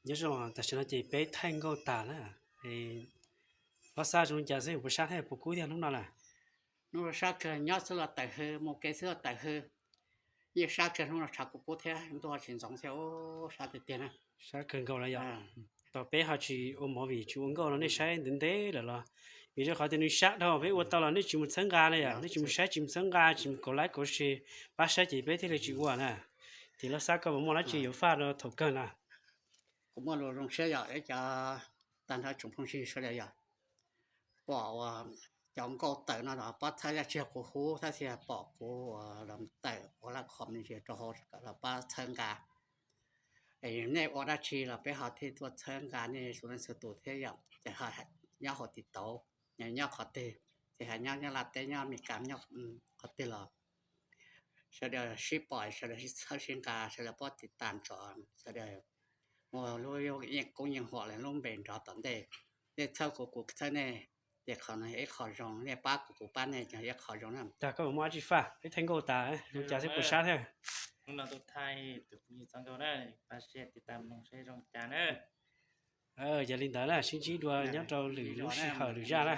Nyob zoo, tam sim no ces peb thaij nkauj tas na. Los xav zoo cas xwb, puas sab thiab puas kub thiab hnub no lawm? Hnub no sab kawg, nyob xwb los tawm hws, mus kev xwb los tawm hws. Yeej sab kawg, hnub no tshav kub kub thiab, ntuj tsis ntxoov thiab, sab tiag tiag na. Sab kawg nkaus lawm yom. Tos peb ho tsis ua movie tsis ua nkauj no nej saib ntev ntev lawm los? Vim rau qhov tias nws sab dhau, peb ua tau los nej tsis mus txhawb nqa na yom, nej tsis mus saib tsis mus txhawb nqa tsis mus kaum like kaum share, pab saib ces peb thiaj li tsis ua na. Ces los xav koj puas muaj dab tsi yuav faj rau thaum kawg na? Kuv muaj lus zoo siab yog cov tag nrho tsoom phooj ywg sawv daws yog pom ua cov nkauj tawm no los pab txhawb, yog tsis yog kuv hu tab sis pom kuv los tawm ua lab khom me ntsis rau hauv los pab txhawb nqa. Es nej ua dab tsi los peb ho thiaj tuaj txhawb nqa nej txhua leej txhua tus thiab yom. Ces nyob hauv TikTok, nyob qhov twg, ces hais nyob Nyab Laj teb, nyob Amelikas, nyob qhov twg los sawv daws sib pom, sawv daws sib txhawb sib nqa, sawv daws pab tiv tas tso, sawv daws muaj lub yeej koob yeej huam lub npe nrov tom ntej. Nej txhawb kuv, kuv txhawb nej, ces qhov no yog ib qho zoo, nej pab kuv, kuv pab nej, yog ib qho zoo na. Tag koj puas muaj dab tsi faj, peb thaij nkauj tas, zoo cas xwb puas sab thiab. Hnub no tuaj thaij tus phooj ywg txoj nkauj na, pab share tiv tas mloog saib zoo cas na. Yog li ntawd na, sib ntsib dua nyob rau lwm lub sij hawm lwm zaj na.